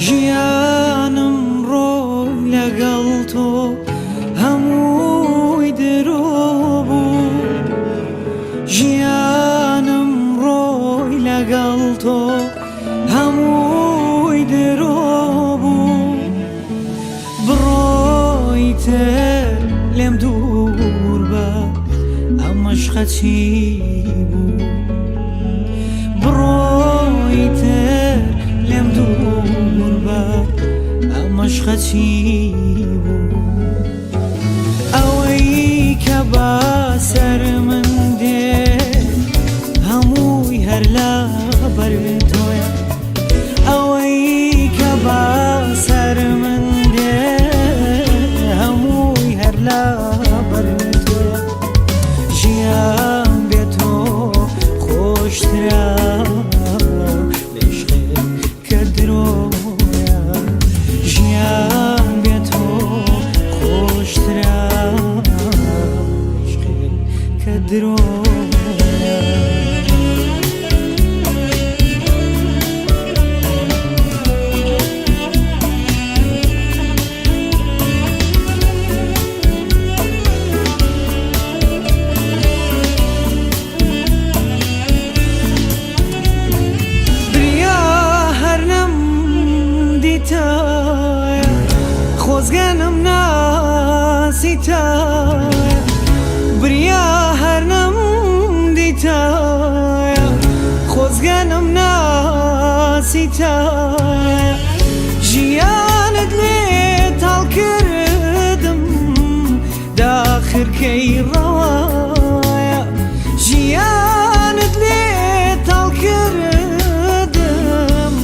ژیانم ڕۆی لەگەڵ تۆ هەمووی درۆ بوو، ژیانم ڕۆی لەگەڵ تۆ هەمووی درۆ بوو، بڕۆیتر لێم دوور بە ئەمەش خەچی بوو، بڕۆیتر لێم دوور بە ئەمەش خەچی بوو. ئەوەی کە بەسەر من دێ هەمووی هەر لەبەر تۆیە، ئەوەی کە بەسەر من دێ هەمووی هەر لەبەر تۆیە، ژیان بێ تۆ خۆشترە لە عیشقێک کە درۆیە، ژیان بێ تۆ خۆشترە لە عیشقێک کە درۆیە. بریا هەر نەم دیتایە، خۆزگەنم ناسیتایە، بریا هەر نەم دیتایە، خۆزگەنم ناسیتایە، ژیانت لێ تاڵ کردم داخرکەی ڕەوایە، ژیانت لێ تاڵ کردم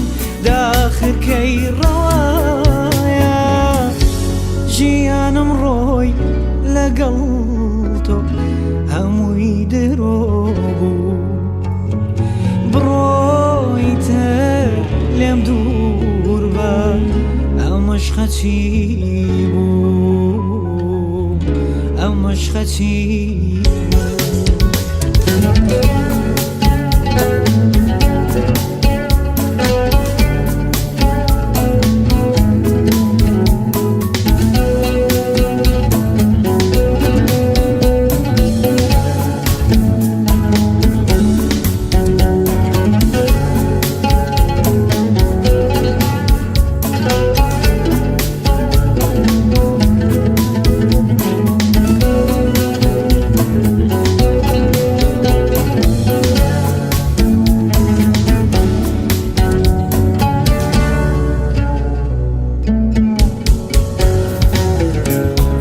داخرکەی ڕەوایە، ژیانم ڕۆی لەگەڵ تۆ هەمووی درۆ بوو، بڕۆیتر لێم دوور بە ئەمەش خەچی بوو، ئەمەش خەچی بوو.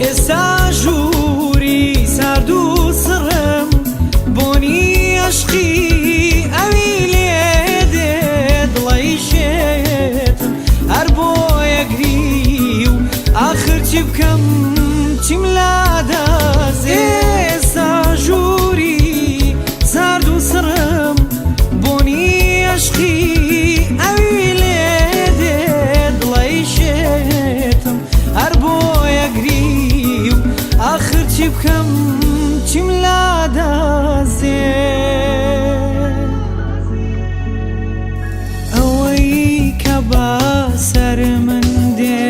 ئێستا ژووری سارد و سڕم بۆنی ئەشقی ئەوی لێ دێ، دڵەی شێتم هەر بۆ یەگری و ئاخر چی بکەم چیم لادەست. ئێستا ژووری سارد و سڕم بۆنی ئەشقی ئەوی لێ دێ، دڵەی شێتم هەر بۆ یەگری و ئاخر چی بکەم چیم لادەست. ئەوەی کە بەسەر من دێ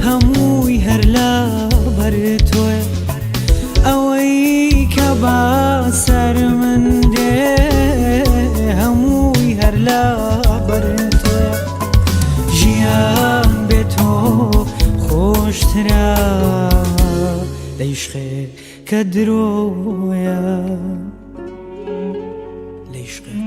هەمووی هەر لەبەر تۆیە، ئەوەی کە بەسەر من دێ هەمووی هەر لەبەر تۆیە، ژیان بێ تۆ خۆشترە لە عیشقێک کە درۆیە، لە عیشقێک.